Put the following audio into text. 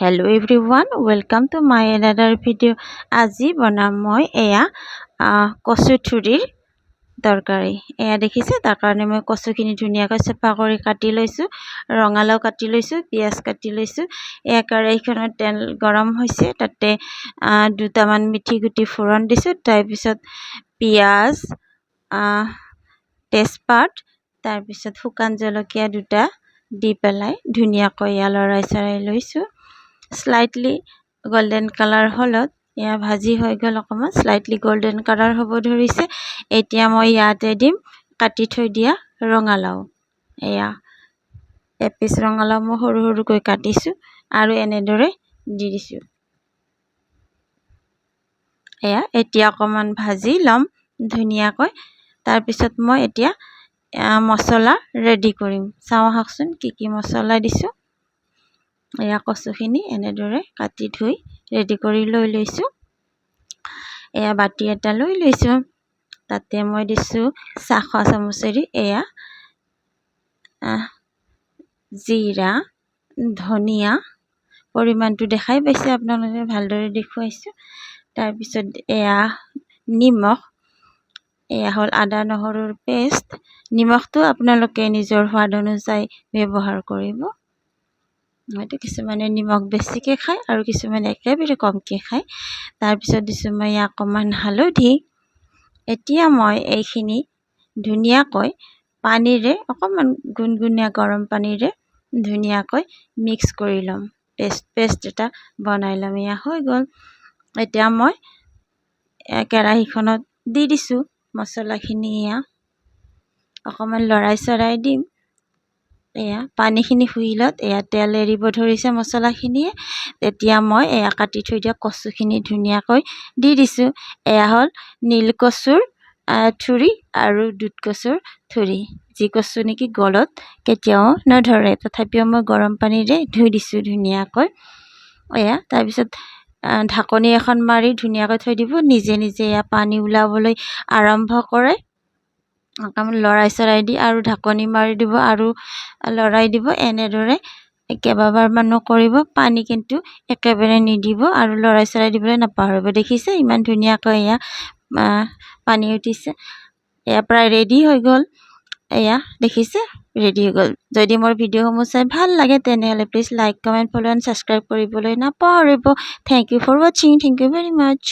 Hello everyone, welcome to my another video. আজি বনাম মই এয়া কচু থুৰিৰ তৰকাৰী। এয়া দেখিছে, তাৰ কাৰণে মই কচুখিনি ধুনীয়াকৈ চফা কৰি কাটি লৈছোঁ, ৰঙালাও কাটি লৈছোঁ, পিঁয়াজ কাটি লৈছোঁ। এয়া কেৰাহীখনত তেল গৰম হৈছে, তাতে দুটামান মিঠি গুটি ফোৰণ দিছোঁ। তাৰপিছত পিঁয়াজ, তেজপাত, তাৰপিছত শুকান জলকীয়া দুটা দি পেলাই ধুনীয়াকৈ এয়া লৰাই চৰাই লৈছোঁ। শ্লাইটলি গল্ডেন কালাৰ হ'লত এয়া ভাজি হৈ গ'ল। অকণমান শ্লাইটলি গল্ডেন কালাৰ হ'ব ধৰিছে। এতিয়া মই ইয়াতে দিম কাটি থৈ দিয়া ৰঙালাও। এয়া এপিচ ৰঙালাও মই সৰু সৰুকৈ কাটিছোঁ আৰু এনেদৰে দি দিছোঁ। এয়া এতিয়া অকণমান ভাজি ল'ম ধুনীয়াকৈ। তাৰপিছত মই এতিয়া মছলা ৰেডি কৰিম। চাওঁ আহকচোন কি কি মছলা দিছোঁ। এয়া কচুখিনি এনেদৰে কাটি ধুই ৰেডি কৰি লৈ লৈছোঁ। এয়া বাতি এটা লৈ লৈছোঁ, তাতে মই দিছোঁ চাহ খোৱা চামুচেৰি এয়া জিৰা, ধনিয়া। পৰিমাণটো দেখাই পাইছে আপোনালোকে, ভালদৰে দেখুৱাইছোঁ। তাৰপিছত এয়া নিমখ, এয়া হ'ল আদা নহৰুৰ পেষ্ট। নিমখটো আপোনালোকে নিজৰ সোৱাদ অনুযায়ী ব্যৱহাৰ কৰিব। হয়তো কিছুমানে নিমখ বেছিকৈ খায় আৰু কিছুমানে একেবাৰে কমকৈ খায়। তাৰপিছত দিছোঁ মই অকণমান হালধি। এতিয়া মই এইখিনি ধুনীয়াকৈ পানীৰে, অকণমান গুণগুণীয়া গৰম পানীৰে ধুনীয়াকৈ মিক্স কৰি ল'ম, পেষ্ট এটা বনাই ল'ম। এয়া হৈ গ'ল। এতিয়া মই কেৰাহীখনত দি দিছোঁ মছলাখিনি। এয়া অকণমান লৰাই চৰাই দিম। এয়া পানীখিনি শুহিলত এয়া তেল এৰিব ধৰিছে মছলাখিনিয়ে। তেতিয়া মই এয়া কাটি থৈ দিয়া কচুখিনি ধুনীয়াকৈ দি দিছোঁ। এয়া হ'ল নীল কচুৰ থুৰি আৰু দুধ কচুৰ থুৰি, যি কচু নেকি গলত কেতিয়াও নধৰে। তথাপিও মই গৰম পানীৰে ধুই দিছোঁ ধুনীয়াকৈ। এয়া তাৰপিছত ঢাকনি এখন মাৰি ধুনীয়াকৈ থৈ দিব। নিজে নিজে এয়া পানী ওলাবলৈ আৰম্ভ কৰে। অকণমান লৰাই চৰাই দি আৰু ঢাকনি মাৰি দিব আৰু লৰাই দিব। এনেদৰে কেইবাবাৰমানো কৰিব। পানী কিন্তু একেবাৰে নিদিব আৰু লৰাই চৰাই দিবলৈ নাপাহৰিব। দেখিছে, ইমান ধুনীয়াকৈ এয়া পানী উঠিছে। এয়া প্ৰায় ৰেডি হৈ গ'ল। এয়া দেখিছে, ৰেডি হৈ গ'ল। যদি মোৰ ভিডিঅ'সমূহ চাই ভাল লাগে, তেনেহ'লে please like, comment, follow and subscribe কৰিবলৈ নাপাহৰিব। Thank you for watching. Thank you very much.